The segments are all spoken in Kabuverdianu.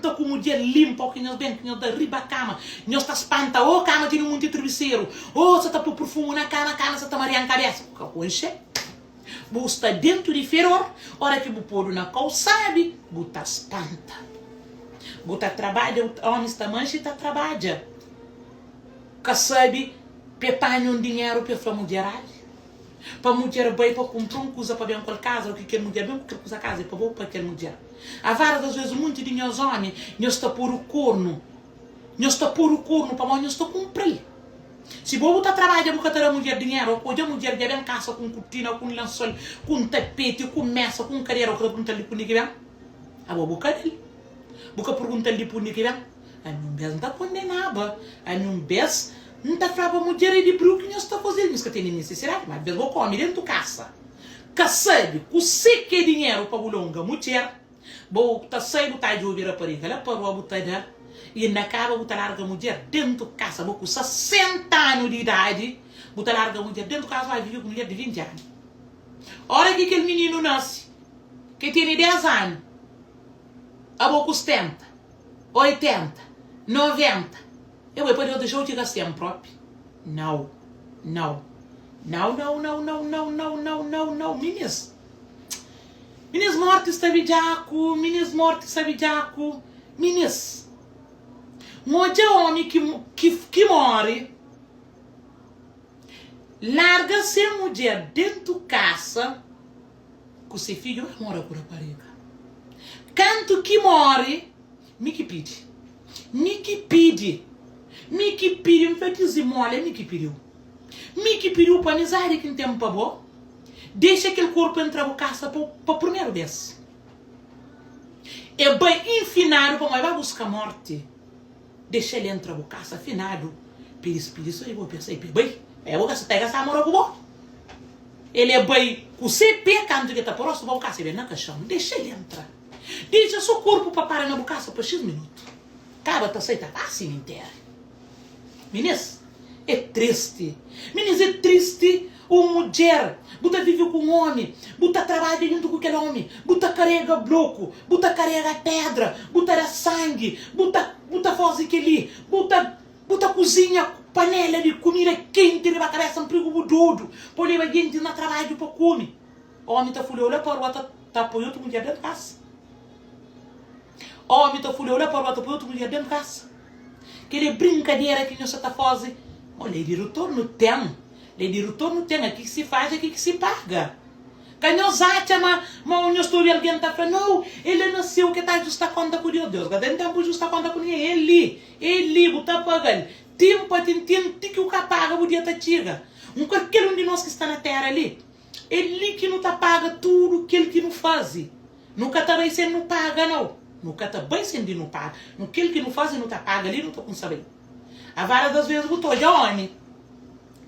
deta ku mudjer linpa o ki nhos ben ki nhos da riba kama nhos ta spanta o kama tene munti tribiseru o sa ta po purfumu na kama kama sa ta marian kabesa bu ka konxe bu sta dentu di feror ora ki bu podu na kau sabi bu ta spanta bu ta trabadja omis ta manxe ta trabadja ka sabi pe panha un dinheru pe fla mudjer ali. Pa mudjer bai pa kunpra un kuza pa ben ku el kaza, o ki kel mudjer ben ku kel kuza kaza é pa bo o pa kel mudjer. A várias das vezes munti di nhos omi nhos ta podu kornu, nhos ta podu kornu pamodi nhos ta kunpra-l. Si bo bu ta trabadja bu ka ta da mudjer dinheru, o ku odja mudjer dja ben kasa ku un kurtina, ku un lensol, ku un tapeti, ku un mesa, ku un kadera, o ka ta pergunta-l di pundi ki ben? Abo bu ka da-l. Bu ka pergunta-l di pundi ki ben? Ami un bes N ta kondenaba, ami un bes N ta flaba mudjer é di briu ki nhos ta faze-l, nhos ka tene nisisidadi, má bes bo ku ómi dentu kasa ka sabe kusé ki é dinheru pa bu longa mudjer, bo ta sai bu ta djobe rapariga la pa rua bu ta da i inda kaba bu ta larga mudjer dentu kasa, bo ku 60 anu di idadi bu ta larga mudjer dentu kasa ba vive ku mudjer di 20 anu. Ora ki kel mininu nase ke tene 10 anu abo ku 70, 80, 90. E bai pa Deus dexau txiga sem propi nau nau nau nau nau nau nau nau nau nau nau minis minis morti sta bidjaku minis morti sta bidjaku minis N odja omi ki ki ki mori larga se mudjer dentu kasa ku se fidju bai mora ku rapariga kantu ki mori Mi ki pidi Mi ki pidi Mi ki pidi N fla dizimola é mi ki pidiu Mi ki pidiu pa amizadi ki N ten pa bo Dexa kel korpu entra bu kasa pa pa purmeru bes E bai infinadu pamodi e ba buska morti Dexa-l entra bu kasa finadu Pa e dispidi so di bo pa e sai pa e bai Pa e bo ka sa ta e ka sa mora ku bo El e bai ku se pe kantu ki e ta pô rostu pa bu kasa e ben na kaxon Dexa-l entra. Dexa so korpu pa para na bu kasa pa xis minutu. Kaba ta sai ta ba simitéri. Minis, é tristi. Minis, é tristi un mudjer bu ta vive ku un omi, bu ta trabadja djuntu ku kel omi, bu ta karega bloku, bu ta karega pedra, bu ta da sangi, bu ta bu ta faze kel-li, bu ta bu ta kuzinha panela di kumida kenti riba kabesa, nprigu bu dodu pa bu leba gentis na trabadju pa kume. Omi ta fulhau la pa rua ta ta poi otu mulher dentu kasa. Omi ta fulhau la pa rua ta poi otu mulher dentu kasa. Kel é brinkadera ki nhos sa ta faze. Mo lei di retornu ten. Lei di retornu ten. Aki ki si faz, aki ki si paga. Ka nhos atxa ma ma nhos ta obi algen ta fla, nau, el la na seu ke ta justa konta ku Deus. Deus ka ten tenpu justa konta ku ningen. El li, el li, bu ta pagal. Tin pa tin tin, ti ki bu ka paga bu dia ta txiga. Un kualker un di nos ki sta na tera li. É li ki nu ta paga tudu kel ki nu faze. Nu ka ta bai sen nu paga, nau. Nu ka ta bai sen di nu paga. Nu kel ki nu faze nu ta paga li nu ta kumsa bai. A várias das vezes bu ta odja omi.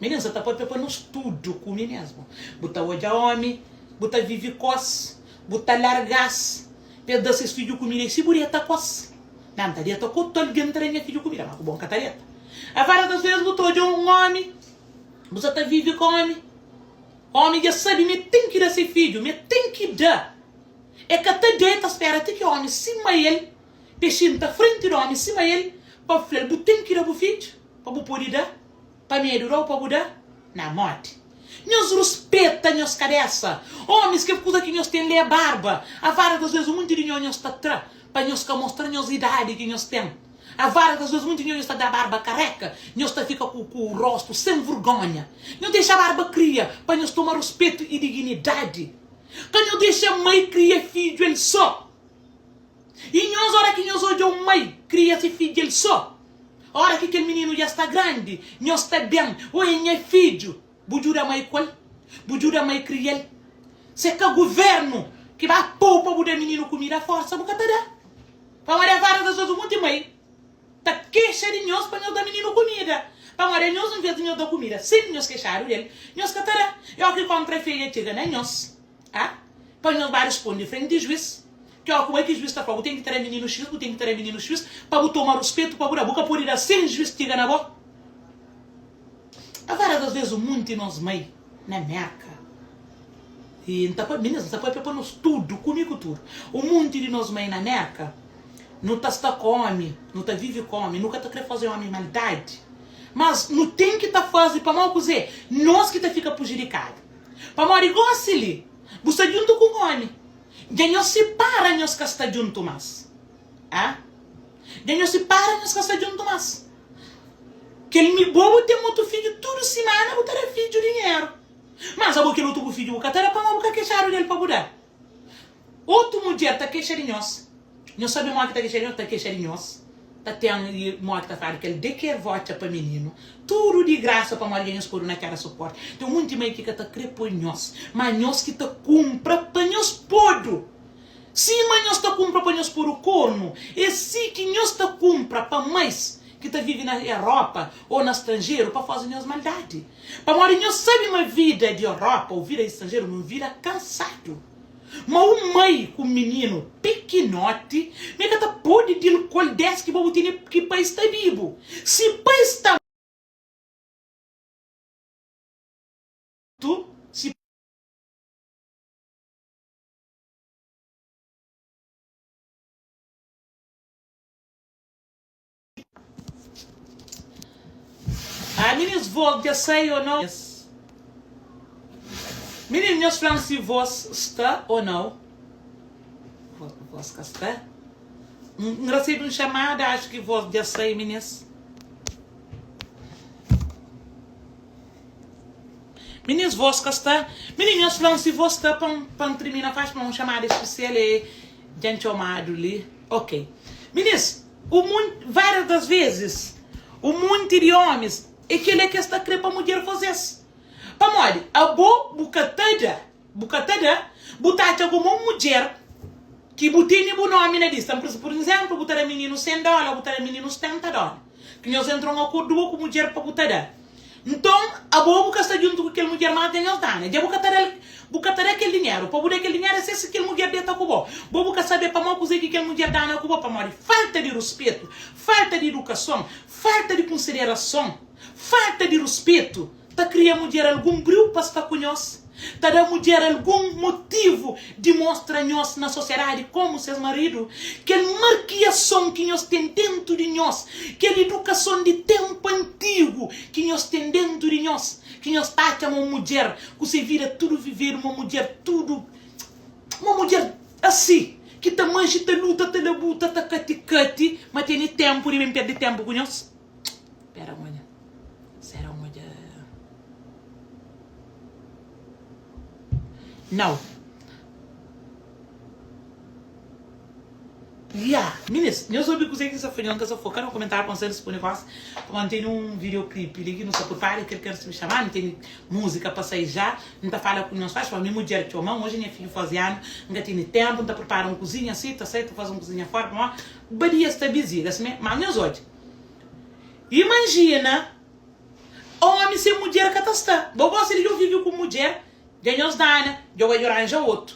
Mininu sa ta papia pa nos tudu ku mi mesmu. Bu ta odja omi, bu ta vivi kos, bu ta largas pa es da ses fidju kumida i si bu deta kos. Na N ta deta ku otu algen ta da nha fidju kumida, ma ku bo N ka ta deta. A várias das vezes bu ta odja un omi, bu sa ta vivi ku omi. Omi dja sabe ma e ten ki da se fidju, ma e ten ki da. E ka ta da, e ta spera ti ki omi sima el, pa e xinta frenti di omi sima el, pa fla-l, Bu ten ki da bu fidju, pa bu pode da, pa medu da-u pa bu da. Na modi? Nhos ruspeta nhos kabesa. Omis, kel kuza ki nhos ten li é barba. A várias das vezes, munti di nho nhos ta tra, pa nhos ka mostra nhos idadi ki nhos ten. A várias vezes munti nhos ta da barba kareka, nhos ta fika ku ku rostu sen vergonha. Nhos dexa barba kria pa nhos toma ruspetu i diginidadi. Ka nhos dexa mai kria fidju el so. I nhos ora ki nhos odja un mai kria se fidju el so, ora ki kel mininu dja sta grandi, nhos ta ben, o é nha fidju. Bu djuda mai ku el, bu djuda mai kria-l. Se ka guvernu ki ba pou pa bu da mininu kumida forsa bu ka ta da. Pamodi é várias das vezes un monti mai ta kexa di nhos pa nhos da mininu kumida. Pamodi anhos un vez di nhos da kumida sen nhos kexadu del, nhos ka ta da. E oki kontra feia txiga na nhos, a pa nhos ba rispondi frenti di juiz. Ki oki bai ki juiz ta fla bu ten ki ta da mininu xis, bu ten ki ta da mininu xis pa bu toma ruspetu pa bu da. Bu ka podi da sen juiz txiga na bo. A várias das vezes un monti nos mai na Merka i N ta papia, minis, N ta papia pa nos tudu, ku mi ku tudu. Un monti di nos mai na Merka. Nu ta sta ku omi, nu ta vive ku omi, nu ka ta kre faze omi maldadi. Mas nu ten ki ta faze pamodi kuzê? Nos ki ta fika pujudikadu. Pamodi gosi li, bu sta djuntu ku un omi, dja nhos sipara nhos ka sta djuntu mas. A Dja nhos sipara nhos ka sta djuntu mas. Kel mi bo bu ten otu fidju tudu simana bu ta da fidju dinheru. Mas abo kel otu bu fidju bu ka ta da pamodi bu ka kexadu del pa bu da. Otu mudjer ta kexa di nhos. Nhos sabe modi ki ta kexa di nhos? Ta kexa di nhos ta ten i modi ki ta fladu kel deker votxa pa mininu. Tudu di grasa pamodi dja nhos podu na kera suporti. Ten munti mai ki ka ta kre poi nhos, ma nhos ki ta kunpra pa nhos podu. Sima nhos ta kunpra pa nhos podu kornu, é si ki nhos ta kunpra pa mais ki ta vive na Eropa ô na stranjeru pa faze nhos maldadi. Pamodi nhos sabe ma vida di Europa ô vida di stranjeru é un vida kansadu. Ma un mai ku un mininu pikinoti mi ka ta pode dil ku el des ki bo bu tene ki pai sta bibu. Si pai sta mortu, si. Ah minis voz dja sai ou nau? Mininu nhos flam si voz sta ou nau? Voz ka sta? N recebi um chamada acho ki voz dja sai minis. Minis voz ka sta? Mininu nhos flam si voz sta pa n trimina faxi pa um chamada especial e dja n txomadu li. Ok minis. U mun, várias das vezis, un munti di ómis é kel-la ki es ta krê pa mudjer faze-s. Pamodi abo bu ka ta da, bu ka ta da, bu ta atxa kuma un mudjer ki bu tene bu nómi na lista, pur izénplu, bu ta da mininu 100 dóla, bu ta da mininu 70 dóla, ki nhos entra un akordu bo ku mudjer pa bu ta da. Nton, abo bu ka sta djuntu ku kel mudjer más dja nhos dana. Dja bu ka ta da-l, bu ka ta da kel dinheru. Pa bu da kel dinheru é se si kel mudjer deta ku bo. Bo bu ka sabe pamodi kuzê ki kel mudjer dana ku bo, pamodi falta di ruspetu, falta di idukason, falta di konsiderason, falta di ruspetu ta kria mudjer algun briu pa sta ku nhos, ta da mudjer algun motivu di mostra nhos na sosiadadi komu ses maridu. Kel markiason ki nhos ten dentu di nhos, kel idukason di tenpu antigu ki nhos ten dentu di nhos, ki nhos ta atxa ma un mudjer ku se vida tudu vivedu, ma un mudjer tudu, ma un mudjer asi, ki ta manxe, ta luta, ta labuta, ta kati-kati, ma tene tenpu di ben perde tenpu ku nhos? Pera un odja. Sera un odja. Nau. Ya, minis, nhos obi kuzê ki N sta fla, nhos ka sta foka na komentáriu pa N sta responde gósi, pamodi N tene un videoclip li ki nu sta pripara i kel ki risibi xamada, N tene múzika pa sai já, N ta fala ku nhos faxi, pamodi mi mudjer txoma-m, oji nha fidju faze anu, N ka tene ténpu, N ta pripara un kuzinha si, ta sai, ta faze un kuzinha fóra, pamodi badia sta bizi, ka simé? Má nhos odja, imajina ómi sen mudjer ka ta sta, bo gosta di djo vive ku mudjer, dja nhos dana, djo bai djo ranja otu.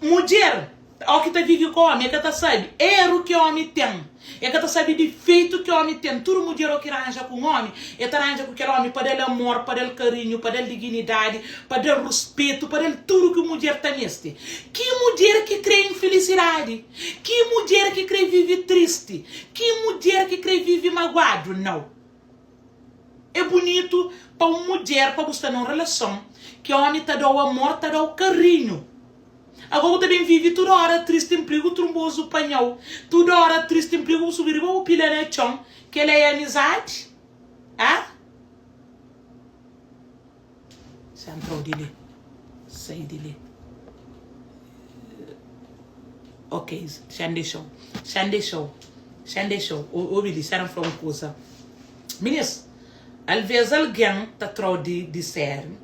Mudjer, ó ki ta vive ku ómi, e ka ta sabe eru ki ómi ten, e ka ta sabe difeitu ki ómi ten. Tudu mudjer ó ki ranja ku un ómi, e ta ranja ku kel ómi pa da-l amor, pa da-l karinhu, pa da-l diginidadi, pa da-l ruspetu, pa da-l tudu ki un mudjer ta meste. Ki mudjer ki kre infilisidadi? Ki mudjer ki kre vive tristi? Ki mudjer ki kre vive maguadu? Nau. É bunitu pa un mudjer pa bu sta na un relason ki ómi ta da-u amor, ta da-u karinhu. Agó bu ta ben vive tudu óra tristi, nprigu trunbozu panha-u, tudu óra tristi, nprigu bu subi riba bu pila na txon. Kel-la é amizadi? A? Xa ntrau di li. Sai di li. Ok, xa N dexa-u. Xa N dexa-u. Xa N dexa-u. Obi li, xa N fla un kuza. Minis, alvês algen ta tra-u di, di sériu.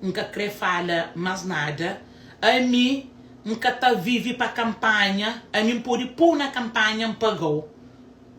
N ka krê fala más nada. Ami, N ka ta vive pa kanpanha. Ami N pode pô-u na kanpanha, N paga-u.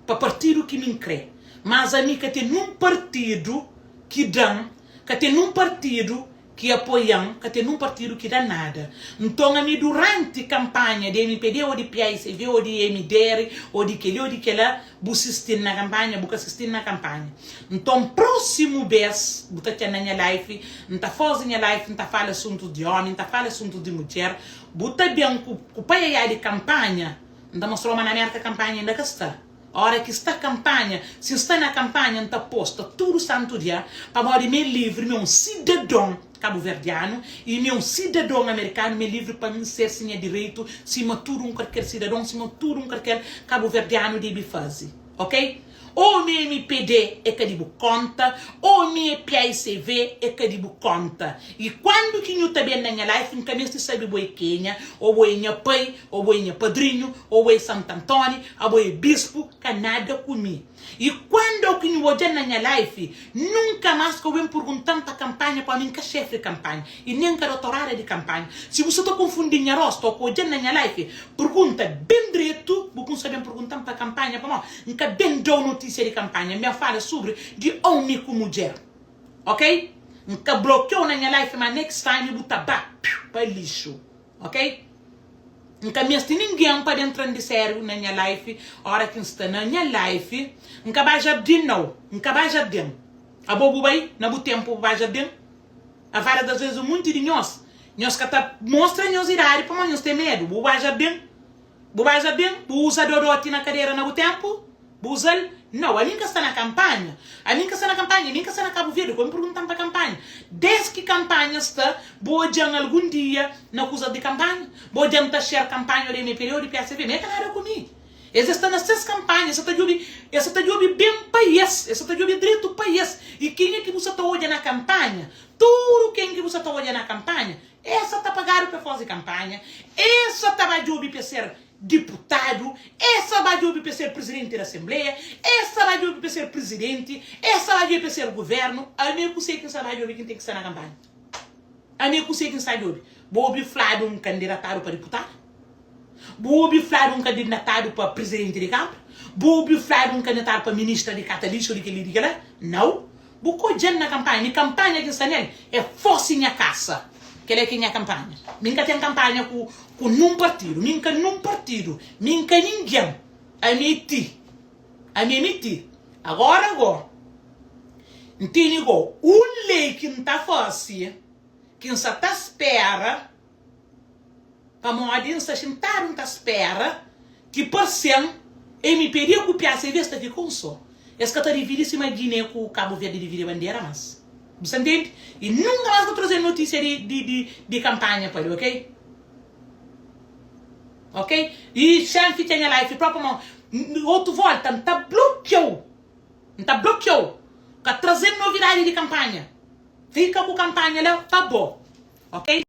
Pa partidu ki mi N krê. Mas ami ka ten nun partidu ki da-m, ka ten nun partidu ki apoia-m, ka ten nun partidu ki da nada. Nton ami duranti kanpanha di mpd o di PAICV o di MDR o di kel-li o di kel-la, bu sisti-m na kanpanha, bu ka sisti-m na kanpanha. Nton prósimu bês bu ta txan na nha life, N ta faze nha life, N ta fala asuntus di ómi, N ta fala asuntus di mudjer, bu ta ben ku, ku paiaiá di kanpanha. N ta mostra-u ma na Mérka kanpanha inda ka sta. Óra ki sta kanpanha, si N sta na kanpanha N ta posta tudu santu dia pamodi mi é livri, mi é un sidadon kabuverdianu i mi é un sidadon amerikanu, mi é livri pa mi serse nha direitu sima tudu un kalker sidadon, sima tudu un kalker kabuverdianu debe faze. Ok? Ô mi MPD é ka di bu konta, ô mi PAICV é ka di bu konta. I kuandu ki nhu ta ben na nha life N ka meste sabe bo é kenha, ô bo é nha pai, ô bo é nha padrinhu, ô bo é Santu Antoni, abo é bispu, ka nada ku mi. I kuandu ki nhu odja-m na nha life, nunka más ka bu ben purgunta-m pa kanpanha, pamodi mi N ka xefi di kanpanha i nen N ka dotorada di kanpanha. Si bu sa ta konfundi nha rostu ô ka odja-m na nha life, purgunta ben dretu, bu kumsa ben purgunta-m pa kanpanha, pamodi N ka ben da-u notísia di kanpanha, N ben fala sobri di ómi ku mudjer. Ok? N ka blokiau na nha life ma next time bu ta ba pa lixu. Ok? N ka meste ningen pa ben tra-m di sériu na nha life ora ki N sta na nha life. N ka ba jardin nau, N ka ba jardin. Abo bu bai? Na bu ténpu bu ba jardin? A várias das vezes munti di nhos, nhos ka ta mostra nhos idadi pamodi nhos ten medu. Bu ba jardin? Bu ba jardin? Bu uza dodoti na kadera na bu ténpu? Bu uza-l? Nau, ami N ka sta na kanpanha. Ami N ka sta na kanpanha, mi N ka sta na Kabu Verdi. Kô mi pergunta-m pa kanpanha. Dés ki kanpanha sta, bu odja-m algun dia na kuzas di kanpanha? Bu odja-m ta share kanpanha ô di MPD ô di PSV? Mi é ka nada ku mi. Es es sta na ses kanpanha, es sa ta djobe, es sa ta djobe ben pa es, es sa ta djobe dretu pa es. I kenha ki bu sa ta odja na kanpanha? Tudu ken ki bu sa ta odja na kanpanha, es sa ta pagadu pa faze kanpanha, es sa ta ba djobe pa es ser diputadu, es sa ba djobe pa es ser prizidenti di asenbleia, es sa ba djobe pa es ser prizidenti, es sa ba djobe pa es ser guvérnu. Ami é kuse ki N sa ba djobe ki N ten ki sta na kanpanha? Ami é kuse ki N sta djobe? Bu obi fladu un kandidatadu pa diputadu? Bu obi fladu un kandidatadu pa prizidenti di kanbra? Bu obi fladu un kandidatadu pa ministra di kata lixu di kel-li di kel-la? Nau! Bu ka odja-m na kanpanha. Mi kanpanha ki N sta nel é forsi nha kasa. Kel-la ki é nha kanpanha. Mi N ka ten kanpanha ku ku nun partidu. Mi N ka nun partidu. Mi N ka ningen. Ami é ti. Ami é mi ti. Agora go, N tene go un lei ki N ta fase, ki N sa ta spera, Pamodi N sta xintadu N ta spera ki parse-m MPD ku PACV es ta fika un so. Es ka ta dividi sima Guiné ku Kabu Verdi dividi bandera mas. Bu sta ntende? I nunka mas ka traze notisia di di di di kampanha pa li, ok? Ok? I xa N fitxa nha life propi pamodi otu volta N ta blokiau. N ta blokiau. Ka traze-m novidadi di kampanha. Fika ku kampanha la pa bo. Ok?